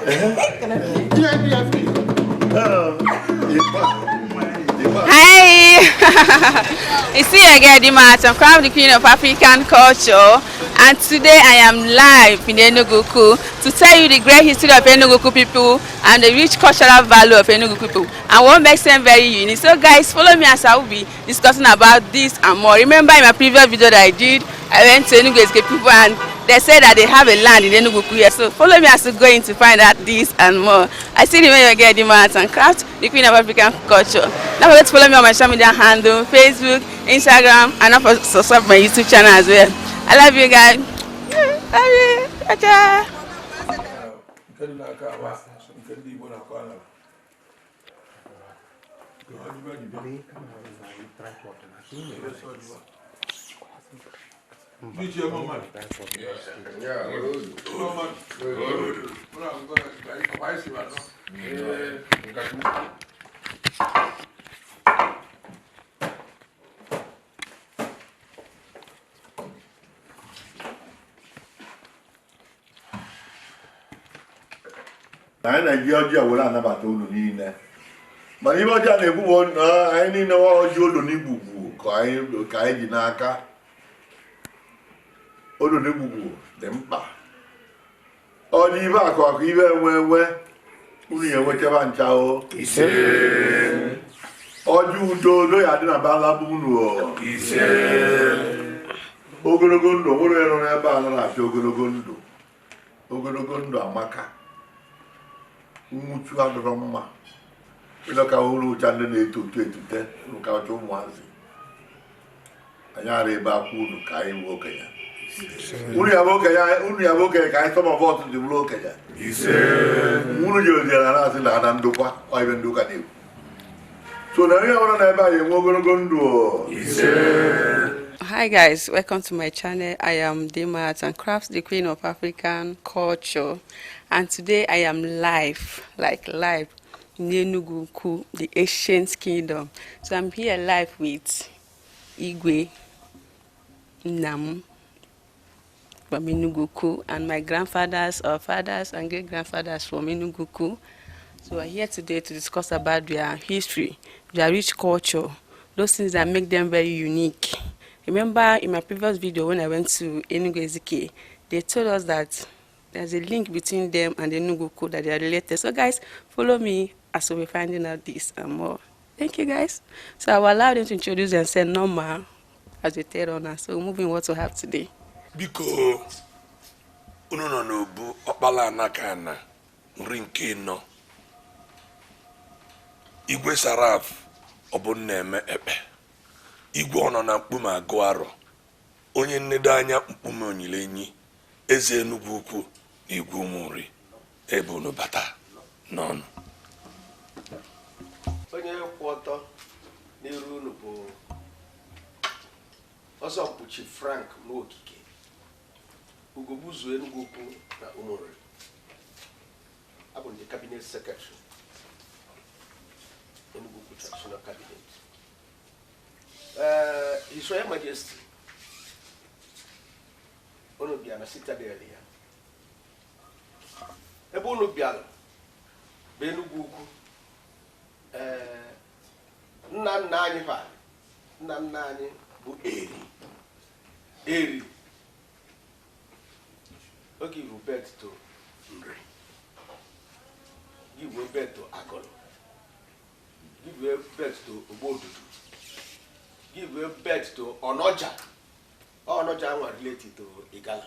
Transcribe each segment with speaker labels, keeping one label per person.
Speaker 1: Hi! It's you again, Dima. I'm crowned the Queen of African Culture, and today I am live in Enugu-Ukwu to tell you the great history of Enugu-Ukwu people and the rich cultural value of Enugu people and what makes them very unique. So guys, follow me as I will be discussing about this and more. Remember in my previous video that I did, I went to Enugu Ezike people and they said that they have a land in Enugu-Ukwu here. So follow me as we go in to find out this and more. I still remain your girl, Dima Arts and Craft, the Queen of African Culture. Don't forget to follow me on my social media handle, Facebook, Instagram, and not forget to subscribe to my YouTube channel as well. I love you guys. Love you. Ciao.
Speaker 2: Nke dị n'aka awa nke ndị Igbo na-akọ aṅara. Ka ọ dịbe dịbe. Ndị ichie mma mmadụ. Mma mmadụ. Mụ na akụkọ na ọkwa anyị si anọ.
Speaker 3: Na anyị na-eji ọjị a were anabata unu niile, mana ibe ọjị a na-ekwu bụ na anyị niile nwa ọjị olu n'igbugbu ka anyị ji n'aka. Olu n'igbugbu dị mkpa. Ọjị ibe akụ akụ ibe enwe enwe unu ya enwechaba ncha o. Ọjị udo udo ya adị na balabụ unu o. Ogologo ndụ nwere onye nọ n'ebe a na-achọ ogologo ndụ. Ogologo ndụ amaka. Nwụchu adịrọ mma. Ịlọka ụlọ ụcha ndị na-eto eto etute ụka ọcha ụmụazị. Anyị ara ebe akwa unu ka anyị wee okenye. Unu ya bụ okenye, unu ya bụ okenye ka anyị some of us ji bụrụ okenye. Unu ji oziara na-asị na ada ndokwa ọ ibe ndị ụka na-ekwu. So na onye ọbụla na ebe a ga-enwe ogologo ndụ o.
Speaker 1: Hi guys, welcome to my channel. I am Dima Arts and Crafts, the Queen of African Culture, and today I am live, like live, in Enugu-Ukwu, the ancient kingdom. So I'm here live with Igwe Nnam from Enugu-Ukwu and my grandfathers or fathers and great-grandfathers from Enugu-Ukwu. So we're here today to discuss about their history, their rich culture, those things that make them very unique. Remember in my previous video when I went to Enugu Ezike, they told us that there's a link between them and the Enugu-Ukwu, that they are related. So guys, follow me as we'll be finding out this and more. Thank you guys. So I will allow them to introduce themselves normal as they tell on us. So moving what we have today.
Speaker 4: Biko unu nọ n'obu ọkpala anaka ana nri nke nọ Igwe Saraf ọ bụ na-eme ekpe Igwe ọ nọ na mkpume agụ arọ onye nnedo anya mkpume onyilenyi eze Enugu ukwu na igwe ụmụ nri ebe unu bata n'ọnụ.
Speaker 5: Onye kwụ ọtọ n'iru unu bụ ọzọ mkpuchi Frank Nwokike Ugogbuzu Enugu ukwu na Ụmụnri. Abụ m the cabinet secretary Enugu Ukwu Traditional Cabinet. His Royal Majesty unu bịa na Citadel ya ebe unu bịara bụ Enugu ukwu. Nna nna anyị fa nna nna anyị bụ Eri Eri oge give birth to Nri, give birth to Agolo, give birth to Ogbodudu, give birth to Onoja. Onoja nwa related to Igala.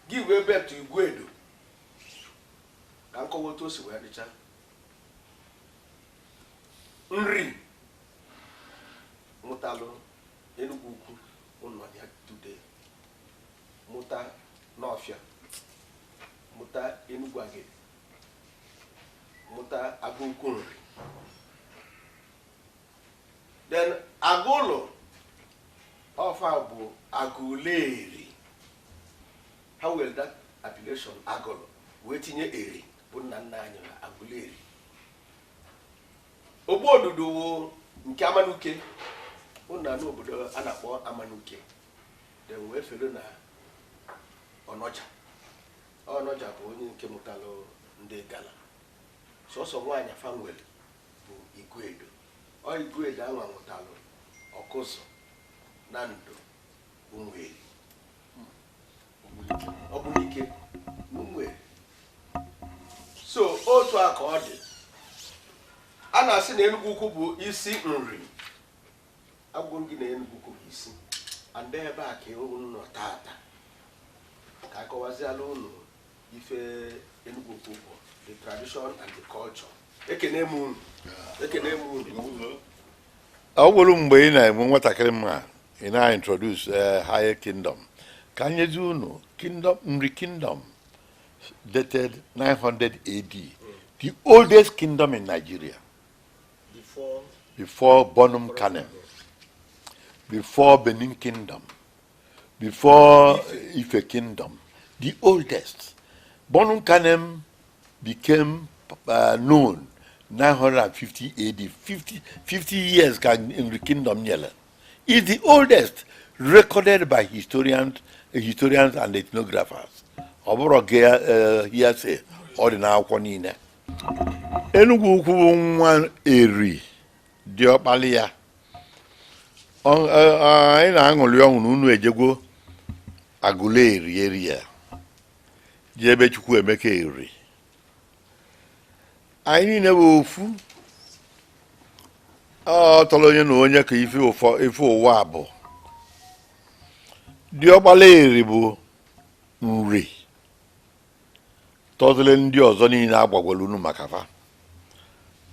Speaker 5: Give birth to Igwedo. Ka nkọwa otu o si wee dịcha. Nri mụtalụ Enugu ukwu ụnọ ya today, mụta n'ọfịa, mụta Enugu Agidi, mụta Agụukwu Nri. Then Agụlụ ọfa bụ Agụleri. Ha were that appellation Agụlụ wee tinye Eri bụ nna nna anyị na Agụleri. Ogbuodudu wụ nke Amanuke, ụnụ n'obodo a na-akpọ Amanuke. Then wee fere na Ọnọcha. Ọnọja bụ onye nke mụtalụ ndị Igala. Sọsọ nwaanyị fa nwere bụ Iguedo. Ọ Iguedo anwa mụtalụ Ọkụzụ na Ndo, Ụmụeri, Ogbunike na Ụmụeri. So otu a ka ọ dị. A na-asị na Enugu Ukwu bụ isi nri. Agwụ gị na Enugu Ukwu bụ isi and ebe a ka unu nọ tata ka akọwaziala unu ife Enugu Ukwu bụ, the tradition and the culture. Ekene m unu, ekene m unu.
Speaker 3: Ọ bụrụ mgbe ị na-enwe nwatakịrị mma, ị na-introduce higher kingdom, ka nyezi unu kingdom, Nri Kingdom, dated 900 AD, the oldest kingdom in Nigeria.
Speaker 5: Before.
Speaker 3: Before Bonum Kanem, before Benin Kingdom, before Ife Kingdom, the oldest. Bonum Kanem became known 950 AD, 50, 50 years ka Nri Kingdom nyere. Is the oldest recorded by historians and ethnographers. Ọ bụrụ gị hearsay, ọ dị n'akwụkwọ niile. Enugu Ukwu bụ nwa Eri dị ọkpali ya. Anyị na-aṅụrị ọṅụ na unu ejegwo Agụleri eri ya, ji ebe Chukwu Emeka Eri. Anyị niile bụ ofu. Ọ tọrọ onye na onye ka ife ụfọ ife ụwa bụ. Diọkpala Eri bụ Nri tọziri ndị ọzọ niile agbagwara unu maka fa,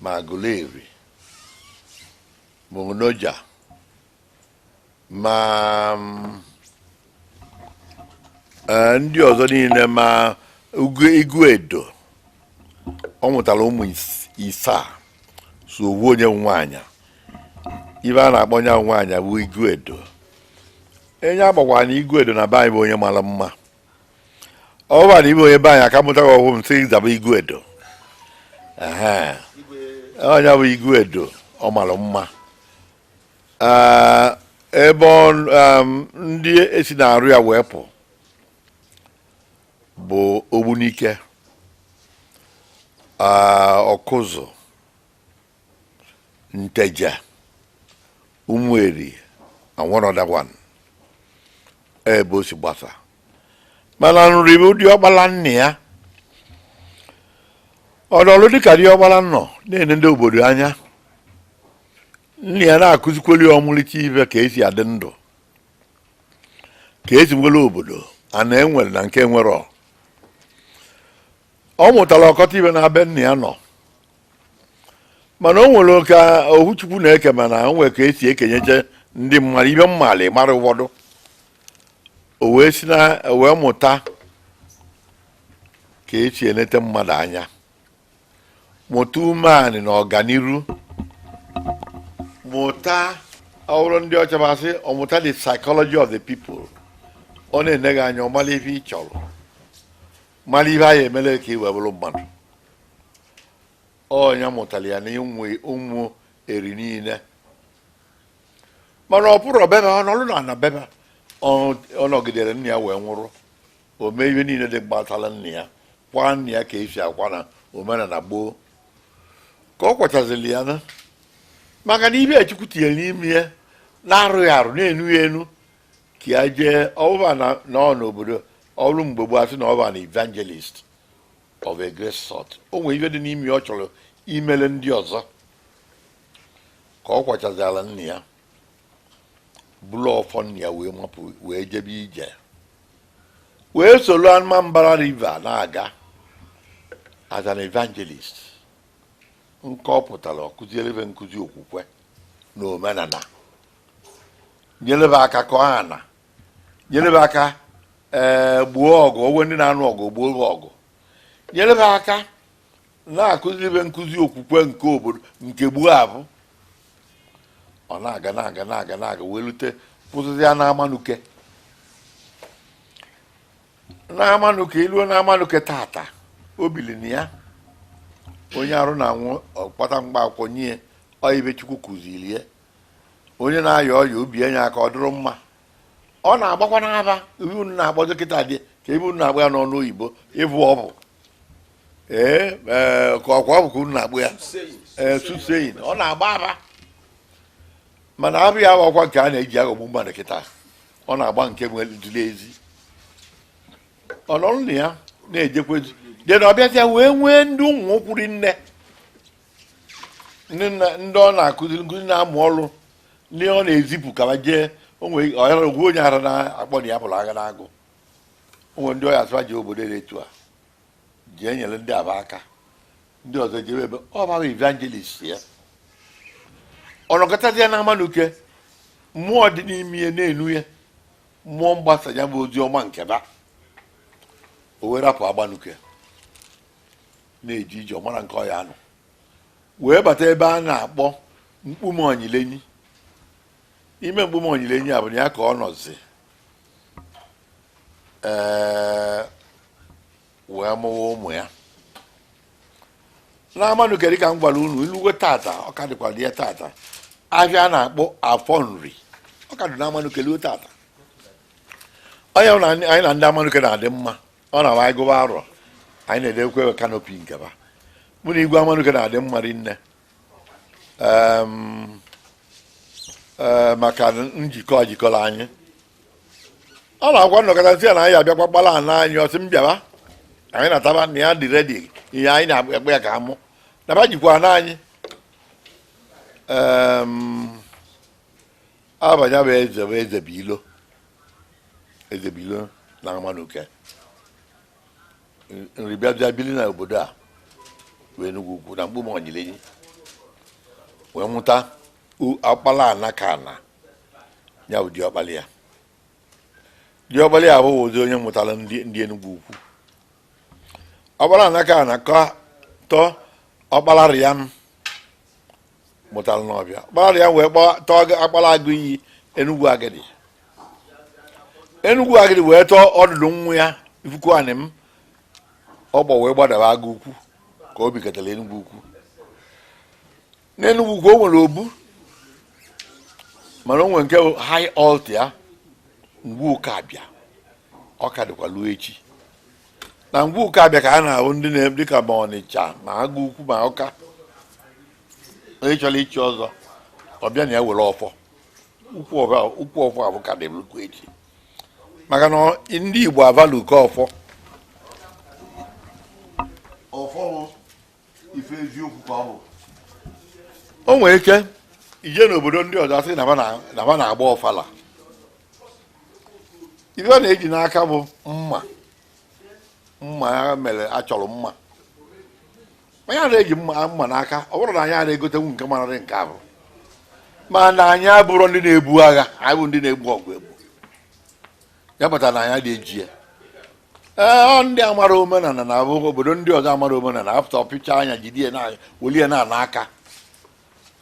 Speaker 3: ma Agụleri, ma Onoja, ma ndị ọzọ niile, ma Iguedo. Ọ mụtara ụmụ isaa, so owu onye nwaanyị ibe a na-akpọ onye nwaanyị bụ Iguedo. Enye agbakwara na Iguedo na be anyị bụ onye mara mma. Ọ bụrụ na ibe onye be anyị aka mụtara ọhụụ m sị zaba Iguedo. Ehe. Onye bụ Iguedo, ọ mara mma. Ee, ebe ndị esi na-arụ ya wee pụ bụ Ogbunike, Ọkụzụ, Nteje, Ụmụeri and one other one ebe o si gbasa. Mana Nri bụ diọkpala nna ya. Ọnọlụ dịka diọkpala nọ na-ene ndị obodo anya, nna ya na-akụzikweli ya ọmụlịcha ibe ka esi adị ndụ, ka esi nwere obodo a na enwere na nke nwere. Ọ mụtara ọkọta ibe na be nna ya nọ, mana o nwere oke ohuchukwu na-eke, mana o nwere ka esi ekenyeche ndị mmadụ ibe mmali mara ụfọdụ. O wee si na o wee mụta ka esi elete mmadụ anya, mụta umeanị na ọganiru, mụta ọbụrụ ndị ọcha masị ọmụta the psychology of the people. Ọ na-ene gị anya, ọ mara ife ị chọrọ, mara ife anyị emere ka ị wee bụrụ mmadụ. Ọnya mụtara ya na ịnwe ụmụ Eri niile. Mana ọ pụrụ bebe ọ nọrụ na ana bebe ọ nọgidere nna ya wee nwụrụ. O mee ihe niile dị gbasara nna ya, kwa nna ya ka esi akwa na omenala gboo ka ọ kwachaziri ya na maka na ibe Chukwu tinyere n'ime ya na-arụghị arụ na-enu ya enu ka ya jee ọbụba na ọ n'obodo ọrụ mgbe gboo asị na ọ bụ an evangelist of a great sort. O nwere ife dị n'ime ya ọ chọrọ imele ndị ọzọ. Ka ọ kwachazara nna ya, bụrụ ọfọ nna ya wee mapụ, wee jebe ije, wee soro Anambra River na-aga as an evangelist. Nke ọ pụtara, ọ kụziere ebe nkụzi okwukwe na omenala, nyere aka kọọ ana, nyere aka ee gbuo ọgụ onwe ndị na-anụ ọgụ, gbuo ọgụ, nyere aka na-akụziri ebe nkụzi okwukwe nke obodo nke gboo abụ. Ọ na-aga, na-aga, na-aga, na-aga, wee rute kwụsịzi ya n'Amanuke. N'Amanuke, iluo n'Amanuke tata, o bili na ya onye arụ na-anwụ, ọkpata mkpa akwụkwọ nye ọ ibe Chukwu kụziri ya. Onye na-aya ọya, obi enye aka ọ dịrị mma. Ọ na-agbakwa n'aba iwu unu na-akpọzi kịta dị Ka ebe unu na-akpọ ya n'ọnụ oyibo, ịbụ ọbụ, ee ee, ka ọkwa ọ bụ ka unu na-akpọ ya. Ee, soothsaying. Ọ na-agba aba, mana abụ ya ọkwa nke a na-eji aghọgbu mmadụ kịta. Ọ na-agba nke ziri ezi. Ọ nọrọ na ya na-ejekwezi dị na ọbịazịa wee nwee ndị ụmụ nwokwuri nne, ndị ndị ọ na-akụziri nkụzi, na-amụ ọrụ, ndị ọ na-ezipụ ka ha jee. Onwe ọhịa ogwu onye ara na-akpọ na ya pụrụ agha n'agụ. Onwe ndị ọya asịba jee obodo dị etu a, jee nyere ndị aba aka, ndị ọzọ jebe ebe ọ bara evangelist ya. Ọ nọkọtazi ya na amanuke, mmụọ dị n'ime ya na-enu ya, mmụọ mgbasa ya bụ ozi ọma nke ba. O wee rapụ agbanuke na-eje ije ọmara nke ọ ya anọ, wee bata ebe a na-akpọ Mkpume Onyilenyi. Ime Mkpume Onyilenyi a bụ na ya ka ọ nọzi, ee, wee mụwa ụmụ ya n'amanuke. Dịka m gwara unu, ilugo tata, ọ ka dịkwa ya tata, ahịa a na-akpọ Afọ Nri, ọ ka dị n'amanuke luo tata. Onye na anyị na ndị amanuke na-adị mma, ọ na-awa anyị gụba arọ, anyị na-edekwe canopy nkeba. Mụ na igwe amanuke na-adị mma rinne. Ee, maka njikọ jikọrọ anyị, ọ na-agwa nnọkọta nsị ya na anyị abịakwa gbala ana anyị. Ọsị m bịaba, anyị na-ataba na ya dị ready. Ihe anyị na-akpọ ya ka amụ naba jikwa ana anyị. Abanya bụ eze, bụ eze bụ ilo, eze bụ ilo na amanuke. Nri bịa bili na obodo a wee Enugwu Ukwu na Mkpume Onyilenyi, wee mụta ọkpala ana ka ana ya bụ diọkpala ya. Diọkpala ya abụghị ụdị onye mụtara ndị Enugwu Ukwu. Ọkpala ana ka ana ka tọọ ọkpala rịam mụtara n'ọbịa. Ọkpala rịam wee tọọ akpala agụ iyi Enugwu Agidi. Enugwu Agidi wee tọọ ọdụdụ nwa ya ifuku anị m ọgbọ, wee gbadaba agụ ukwu ka o bikọtara Enugwu Ukwu. N'Enugwu Ukwu, o nwere obu, mana o nwere nke bụ high altar ya, Ngwu Ụka Abịa. Ọ ka dịkwa luo echi na Ngwu Ụka Abịa ka a na-ahụ ndị na dịka ma Ọnịcha ma agụ ukwu ma Ọka. Onye chọrọ ichi ọzọ, ọbịa na ya were ọfọ ukwu ọfọ. Ukwu ọfọ abụ ka dị nnukwu echi, maka na ndị Igbo avalụ ke ọfọ. Ọfọ bụ ife eziokwu ka ọ bụ. O nwere ike ije n'obodo ndị ọzọ, asị na ha na-agba ọfala. Ife ọ na-eji n'aka bụ mma. Mma ya mere achọrọ mma. Onye a na-eji mma mma n'aka, ọ bụrụ na anyị ara egotenwu nke mararị nke ahụ, mana anyị abụrụ ndị na-ebu agha, anyị bụ ndị na-egbu ọgụ egbu. Ya kpatara na anyị adịghị eji ya. Ee, ọ ndị amara omenala na abụ obodo ndị ọzọ amara omenala apụta ọpịcha anya jide ya na welie na ana aka.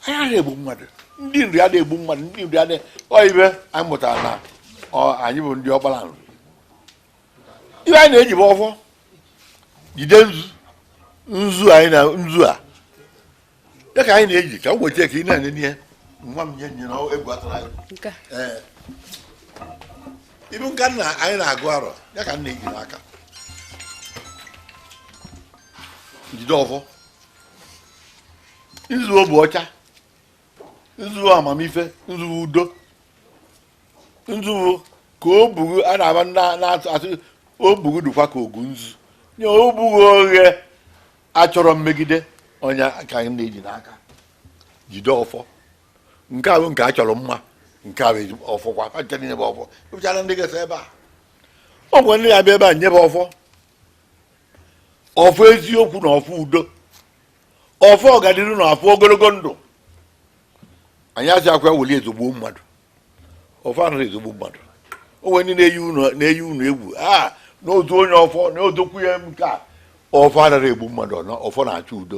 Speaker 3: Anyị adịghị egbu mmadụ. Ndị Nri adịghị egbu mmadụ. Ndị Nri adịghị ọ ibe anyị mụtara na ọ anyị bụ ndị ọkpara nri. Ibe anyị na-eji bụ ọfọ, jide nzu. Nzu anyị na nzu a ya ka anyị na-eji ka m weta ka ị na-enene ihe nwa m nye nye na egwu atụrụ anyị.
Speaker 1: Nke a.
Speaker 3: Ee, ibu nka nna anyị na-agụ arọ ya ka m na-eji n'aka, jide ọfọ, nzu obu ọcha, nzu amamife, nzu udo, nzu bụ ka o bugu a na-aba na-atụ asị o bugu dụkwa ka ogu nzu nye o bugu oghe achọrọ mmegide ọnya ka anyị na-eji n'aka, jide ọfọ. Nke a bụ nke a chọrọ mma, nke a bụ ọfọ kwa nche niile bụ ọfọ. Ịbụchara ndị gesa ebe a, ọ nwere ndị ya bịa ebe a nyebe ọfọ, ọfọ eziokwu na ọfọ udo, ọfọ ọganihu na ọfọ ogologo ndụ. Anyị asị akwa weli ezogbo mmadụ. Ọfọ anaghị ezogbo mmadụ. O nwere ndị na-eyi unu egwu a n'otu onye ọfọ na odokwu ya. Nke a, ọfọ anaghị egbu mmadụ. Ọfọ na-achọ udo,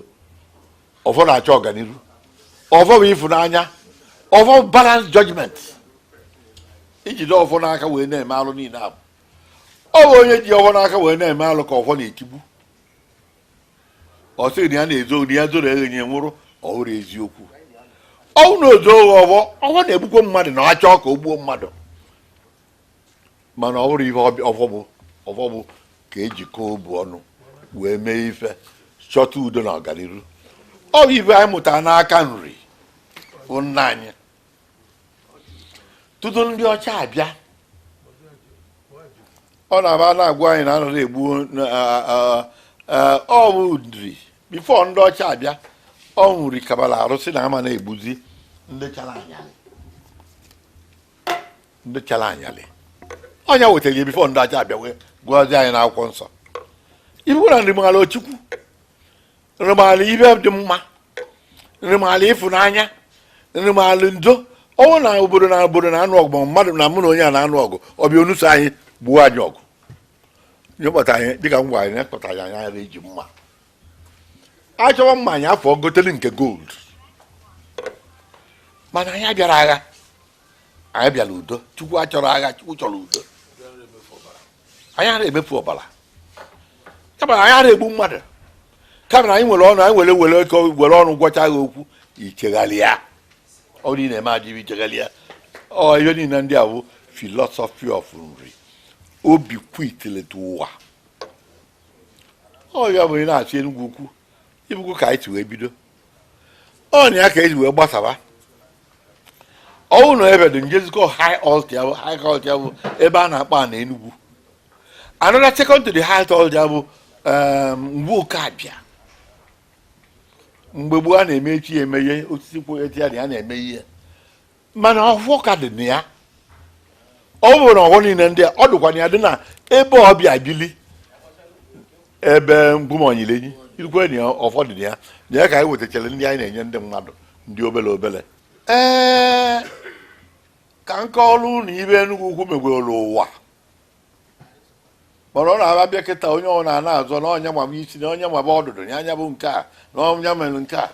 Speaker 3: ọfọ na-achọ ọganihu, ọfọ bụ ịfụnanya, ọfọ bụ balance judgment. Ijide ọfọ n'aka wee na-eme alụ niile ahụ, ọ bụ onye ji ọfọ n'aka wee na-eme alụ ka ọfọ na-etigbu. Ọ sịghị na ya na-ezo na ya zoro eghenye nwụrụ. Ọ hụrụ eziokwu ọnwụ na ozo oghe. Ọfọ, ọfọ na-egbukwa mmadụ na ọ chọọ ka o gbuo mmadụ, mana ọ bụrụ ihe ọfọ bụ. Ọfọ bụ ka ejikọ obu ọnụ wee mee ife, chọta udo na ọganiru. Ọ bụ ife anyị mụtara n'aka Nri bụ nna anyị tutu ndị ọcha abịa. Ọ na-aba na-agwa anyị na anaghị egbu ọ bụ Nri before ndị ọcha abịa. Ọ Nri kabara arụsị na ama na-egbuzi ndị chara anyalị, ndị chara anyalị. Ọnya wetara ya before ndị ọcha abịa, wee gụọzie anyị n'akwụkwọ nsọ. Ibu na Nri maara Chukwu, Nri maara ibe dị mma, Nri maara ịfụnanya, Nri maara ndo. Ọnwụ na obodo na obodo na-anụ ọgụ, ma mmadụ na mụ na onye a na-anụ ọgụ, ọbịa onuso anyị gbuo anyị ọgụ. Nye kpọta anyị, dịka m gwara anyị, kpọtara anyị anya eji mma achọwa mma anyị afọ gotere nke gold. Mana anyị abịara agha, anyị bịara udo. Chukwu achọrọ agha, Chukwu chọrọ udo. Anyị ara emefu ọbara, kama anyị ara egbu mmadụ, kama na anyị nwere ọnụ anyị were were eke were ọnụ gwọcha gị okwu, ichegharịa. Ọ niile eme ajọ ibe, ichegharịa. Ọ ihe niile ndị a bụ philosophy of Nri obi kwiteleta ụwa. Ọ ya bụ ị na-achị Enugwu Ukwu ibukwu ka anyị si wee bido. Ọ na ya ka esi wee gbasaba. Ọwụ na ebe dị njezikọ high altar ya bụ high altar ya bụ ebe a na-akpọ ana Enugwu. Another second to the high altar ya bụ Ngwu Okabịa. Mgbe gboo, a na-eme echi ya emeghe osisi kwụ eti ya na ya na-eme ihe, mana ọfọ ka dị na ya. Ọ bụrụ na ọghọ niile ndị a, ọ dịkwa na ya dị na ebe ọbịa bili ebe mgbumonyilenyi irukwe na ya, ọfọ dị na ya, na ya ka anyị wetachara ndị anyị na-enye ndị mmadụ, ndị obere obere. Ee, ka nke ọrụ na ibe Enugwu Ukwu megwere ụwa, mana ọ na-abịa kịta, onye ọ na-ana azọ na ọnya maba isi na onye maba ọdụdụ ya anya bụ nke a na ọnya mere nke a.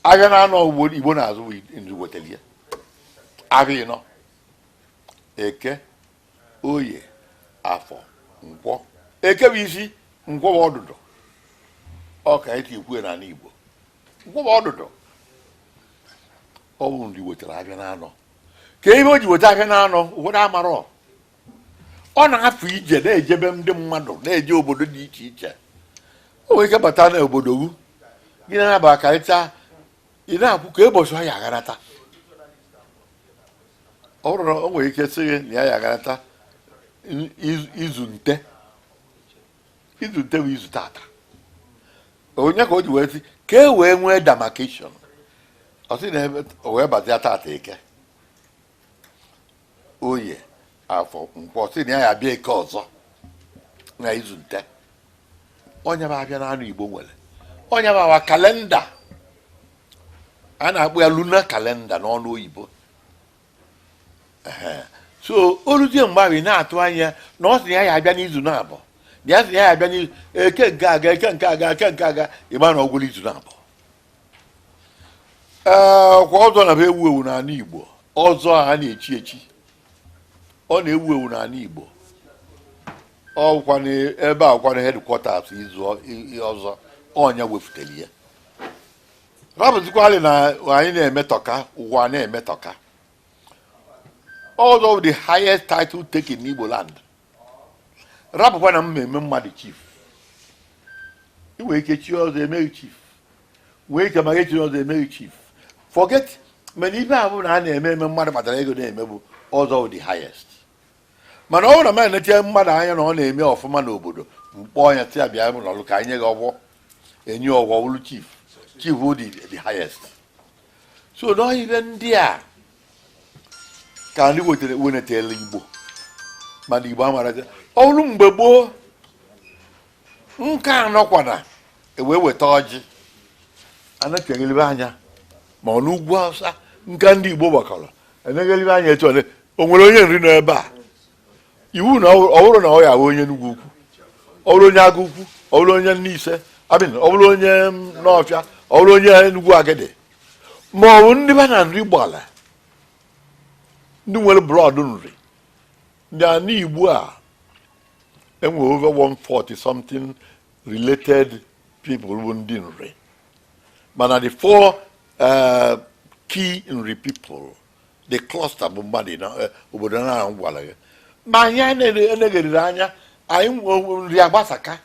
Speaker 3: Ahịa na-anọ ugbo Igbo na-azụ bụ Nri wetara ya. Ahịa ịnọ: Eke, Oye, Afọ, Nkwọ. Eke bụ isi, Nkwọ bụ ọdụdụ. Ọ ka esi ekwu ya n'ala Igbo, Nkwọ bụ ọdụdụ. Ọ bụ Nri wetara ahịa na-anọ. Ka ebe o ji weta ahịa na-anọ, ụfọdụ amarọ. Ọ na-afụ ije na-ejebe ndị mmadụ na-eje obodo dị iche iche. O nwere ike bata n'obodo gị, gị na-aba karịcha, ị na-akwụ ka ụbọchị ọ ya agharata. Ọ bụrụ na o nwere ike sị gị na ya ya agharata izu nte, izu nte bụ izu tata. Onye ka o ji wee sị ka e wee nwee demarcation? Ọ sị na ebe o wee bazia tata, Eke, Oye, Afọ, Nkwọ, sị na ya ya abịa Eke ọzọ na izu nte. Onye bụ abịa n'anụ Igbo nwere onye bụ awa calendar a na-akpọ ya lunar calendar n'ọnụ oyibo. Ehe. So o ruzie mgbe ahụ, ị na-atụ anya na ọ sị na ya ya abịa n'izu na-abụ, na ya sị na ya ya abịa n'izu Eke nke aga, Eke nke aga, Eke nke aga, ịma na ọgwụrụ izu na-abụ. Ee, kwa ọzọ na ewu ewu n'ala Igbo. Ọzọ a na-echi echi, ọ na-ewu ewu n'ala Igbo. Ọ kwa ebe a kwana headquarters izu ọzọ ọnya wefutere ya. Rapụzikwalị na anyị na-emetọka ụwa na-emetọka. Ọzọ bụ the highest title taken n'Igbo land. Rapụkwa na mmemme mmadụ chief, ị nwere ike chi ọzọ emeghị chief, nwee ike maka echi ọzọ emeghị chief, forget. Mana ibe a bụ na a na-eme eme mmadụ kpatara ego na-eme bụ ọzọ bụ the highest. Mana ọ bụrụ na mmadụ na-etinye mmadụ anya na ọ na-eme ọfụma n'obodo, mkpọ ya tịa, bịa n'ọlụ ka anyị nye gị ọgwọ, enye ọgwọ wụrụ chief. Chief bụ the highest. So n'ihe ndị a ka ndị wetara wenetara Igbo, mana Igbo amarazi. Ọ bụrụ mgbe gboo nke anọkwana ewee weta ọjị anacheghelibe anya, ma ọ n'ugwu Awụsa nke ndị Igbo gbakọrọ eneghelibe anya etu ole o nwere onye Nri nọ ebe a. Iwu na ọ bụrụ na ọ ya bụ onye Enugwu Ukwu, ọ bụrụ onye Agụ Ukwu, ọ bụrụ onye Nneise abin, ọ bụrụ onye Nọọfịa, ọ bụrụ onye Enugwu Agidi, ma ọ bụ ndị ba na Nri gbala, ndị nwere blood Nri. Ndị ana Igbo a enwere over 140 something related people bụ ndị Nri, mana the four key Nri people, the cluster bụ mmadụ na obodo na gwara gị. Ma anyị enegheriri anya Anyị nri agbasaka,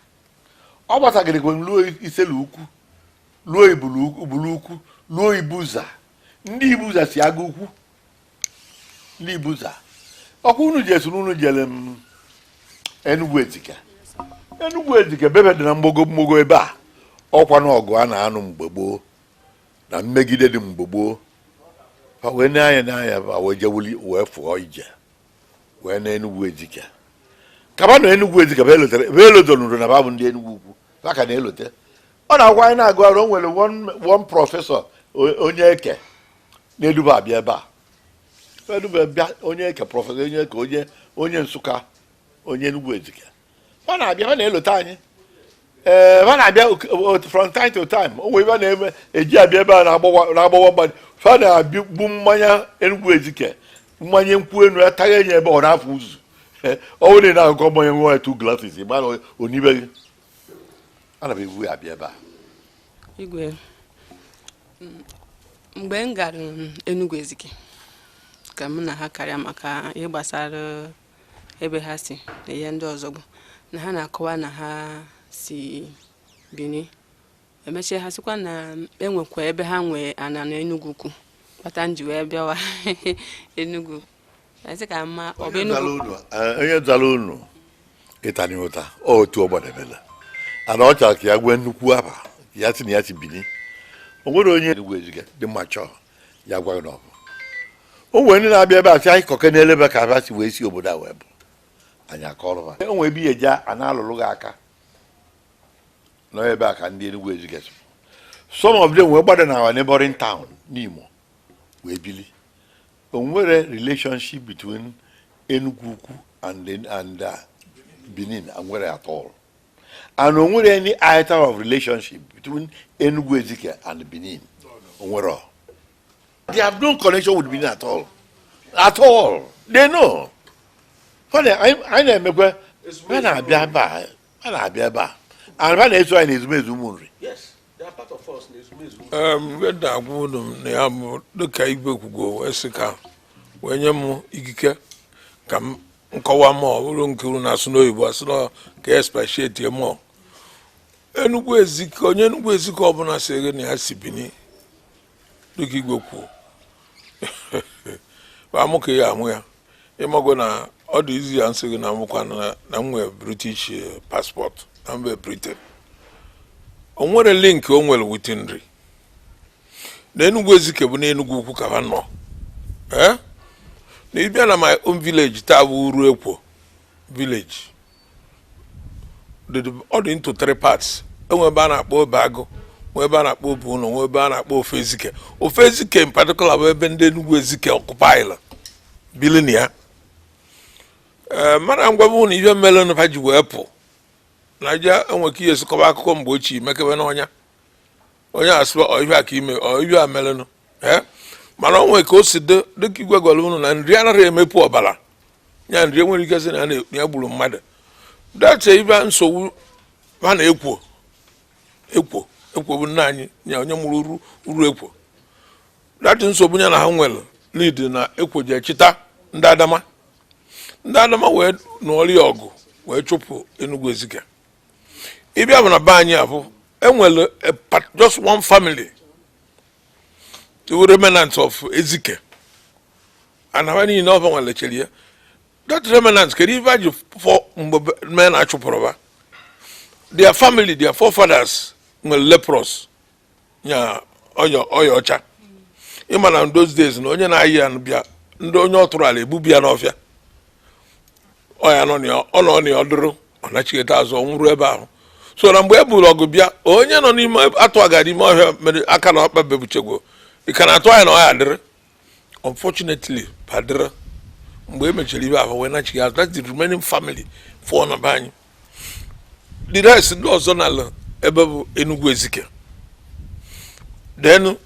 Speaker 3: ọ gbasagịrịkwe luo Isele Ukwu, luo Ibulu Ukwu, luo Ibuza. Ndị Ibuza si Aga Ukwu, ndị Ibuza ọkwa unu jesuru, unu jere m Enugwu Ezike. Enugwu Ezike bebe dị na mgbogo mgbogo ebe a. Ọkwa na ọgụ a na-anụ mgbe gboo na mmegide dị mgbe gboo, ha wee n'anya n'anya, ha wee jewuli wee fụọ ije wee na Enugwu Ezike. Kaba na Enugwu Ezike bụ elotere, bụ elotoro na ba bụ ndị Enugwu Ukwu. Ha ka na-elote. Ọ na-agwa anyị na-agụ arụ. O nwere one professor, onye Eke na-eduba abịa ebe a, eduba bịa, onye Eke, professor onye Eke, onye Nsụka, onye Enugwu Ezike. Ha na-abịa, ha na-elote anyị. Ee, ha na-abịa from time to time. O nwere ebe a na-eme eji abịa ebe a na-agbawa mmadụ. Ha na-abịa gbu mmanya Enugwu Ezike, mmanya nkwụ enu ataghị enye ebe ọ na-afụ ụzụ. Ọ bụrụ na ị na-akụkọ mmanya nwa ya two glasses, ị mara onibe gị. Ana m ebu ya abịa ebe a.
Speaker 1: Igwe, mgbe m gara Enugu Ezike ka mụ na ha karịa maka ihe gbasara ebe ha si na ihe ndị ọzọ, bụ na ha na-akọwa na ha si Benin. Emechie, ha sịkwa na enwekwa ebe ha nwee ana na Enugu Ukwu kpata m ji wee bịawa Enugu. Ezi ka mma ọ bụ Enugu.
Speaker 3: Onye zara unu ịtani ụta otu ọgbadebela ana ọ chọrọ ka ya gwee nnukwu aba ya si na ya si Benin. O nwere onye Enugwu Ezike dị mma chọọ ya gwa gị na ọ bụ o nwere ndị na-abịa ebe a sị anyị kọke n'elebe ka ha si wee si obodo a wee bụ anyị akọrọ ha. O nwere ebe ihe eji a na-alụrụ gị aka nọ ebe a ka ndị Enugwu Ezike si. Some of them wee gbada na our neighboring town n'Imo wee bili. O nwere relationship between Enugu Ukwu and Benin nwere at all, and o nwere any item of relationship between Enugu Ezike and Benin. O nwere, they have no connection with Benin at all, at all. They know. Anyị na-emekwa, ha na-abịa ebe a, ha na-abịa ebe a, and ha na-eso anyị n'ezumezu ụmụ nri.
Speaker 5: Yes, they are part of us n'ezumezu.
Speaker 2: Mgbe na-agwa unu na ya bụ dịka igwe kwugo wee sị ka wee nye m ikike ka m nkọwa ma ọ bụrụ nke unu na-asụ n'oyibo, asụ na ka expatiate mọ Enugwu Ezike. Onye Enugwu Ezike ọbụla sị gị na ya si Benin, dịka igwe kwuo, amụ ka ya amụ ya. Ịmago na ọ dị izi ya nsị gị na mụkwa na m nwee British passport na mba Britain. O nwere link o nwere with nri na Enugwu Ezike bụ n'Enugwu Ukwu ka ha nọ. Ee, na ịbịa na my own village taa bụ Uru Ekwo village. Ọ dị into three parts. Enwe ebe a na-akpọ Obe Agụ, nwee ebe a na-akpọ Obe Ụlọ, nwee ebe a na-akpọ Ofe Ezike. Ofe Ezike in particular bụ ebe ndị Enugwu Ezike occupyla bili na ya. Ee, mana ngwa bụ na ihe mere ha ji wee pụ na ja enwe ka ihe esikọba akụkọ mgbe ochie mekebe n'ọnya onye asịba ọ ihe a ka ime ọ ihe a merenụ. Ee, mana o nwere ka o si dị, dịka igwe gwara unu na nri anaghị emepụ ọbara ya. Nri enwere ike sị na ya gburu mmadụ dache ibe nsogbu ha na-ekwo ekwo. Ekwo bụ nna anyị ya, onye mụrụ uru uru ekwo. Datị nsogbu ya na ha nwere lead na ekwo ji echita ndị Adama. Ndị Adama wee nụọrọ ya ọgụ wee chụpụ Enugu Ezike. Ịbịa bụ na be anyị abụ enwere just one family, the remnant of Ezike, and ha niile ọba nwere ya that remnant. Kedu ife a ji fọ mgbe mee na achụpụrụ ba? Their family, their forefathers nwere leprosy, nya ọya, ọya ọcha. Ịma na those days na onye na-ayị ya bịa, ndị onye ọ tụrụ ala ebubu ya n'ọfịa. Ọya nọ na ya, ọ nọ na ya, ọ dụrụ ọ nachigheta azụ, ọ nwụrụ ebe ahụ. So na mgbe e buru ọgụ bịa, onye nọ n'ime atụ aga n'ime ọhịa mere aka na ọkpa bebuchegwo. Ị ka na-atụ anya na ọ ya adịrị. Unfortunately, badịrị mgbe e mechara ibe ahụ wee nachighị azụ. That's the remaining family fụọ na be anyị. The rest, ndị ọzọ n'ala ebe bụ Enugu Ezike. Then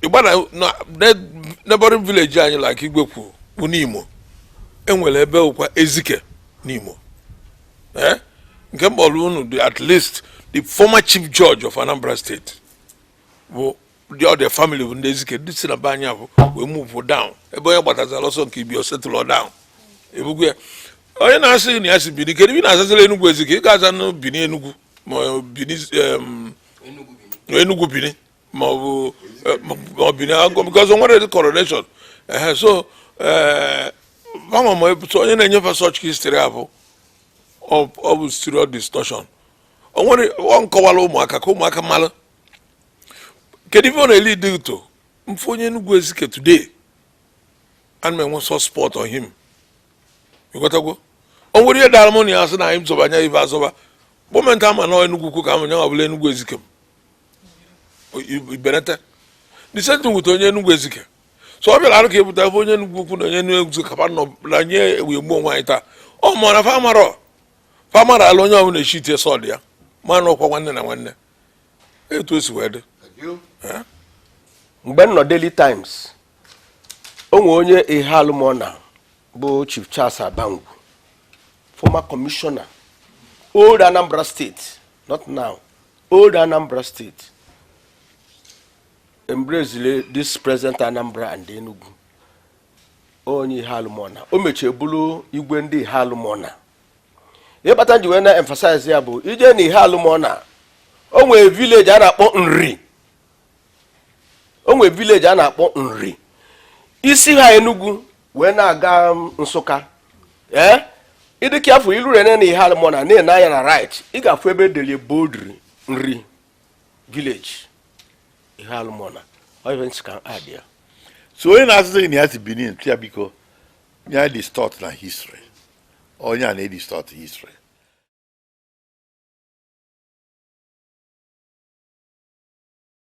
Speaker 2: ịgba na neighboring village anyị, like Igwe kwu, bụ n'Imo enwere ebe ụkwa Ezike n'Imo. Eh, nke m kpọrọ unu dị, at least the former chief judge of Anambra State bụ the other family bụ ndị Ezike, ndị si na be anyị abụ wee move down. Ebe onye gbatazara ọsọ nke ibi o settle down ebugo ya. Onye na-asị na ya si Bini, kedu ebe ị na-azazila Enugwu Ezike? Ị ga-aza na Bini Enugwu ma ọ Bini, Enugwu Bini, ma ọ bụ ma ọ Bini Agụ, because o nwere correlation. Ehe, so fanwa ma so onye na-enyefe such history abụ ọ bụ serious distortion. O nwere ọ nkọwara ụmụaka ka ụmụaka mara kedu ife ọ na-eli dị ụtọ mfe. Onye Enugwu Ezike today, ana m enwe soft spot on him. Ịghọtagwo? O nwere ihe dara mụ na ya, sị na anyị zọba anya ife azọba gọọmenti ama na Enugwu Ukwu ka ama nyanwa bụla Enugwu Ezike m ibenete. The same thing with onye Enugwu Ezike. So ọ bịara arụ ka ebute ebe onye Enugwu Ukwu na onye Enugwu Ezike kapa nọ na nye ewu egbu onwe anyị taa. Ọ mara famarọ famara ala onye ọbụla echi tie sọd ya ma na ọkwa nwanne na nwanne etu o si wee dị.
Speaker 3: Thank you.
Speaker 5: Mgbe m nọ Daily Times, o nwe onye Ihalụmọna bụ Chief Charles Abangwu, former commissioner, old Anambra State, not now, old Anambra State, embrace this present Anambra and Enugu. Onye Ihalụmọna, o mechie bụrụ igwe ndị Ihalụmọna. Ihe kpata ji wee na-emphasize ya bụ ije na Ihalụmọna, o nwee village a na-akpọ Nri. O nwee village a na-akpọ Nri, isi ha Enugu wee na-aga Nsụka. Ee, ịdịka afọ ilu rene na Ihalụmọna na-ene anya na right, ị ga-afụ ebe edere boldly Nri village, Ihalụmọna. Ọ ife nsị ka add ya.
Speaker 3: So onye na-asịsị na ya si Benin, ya biko ya distort na history. Onye a na-edistort history.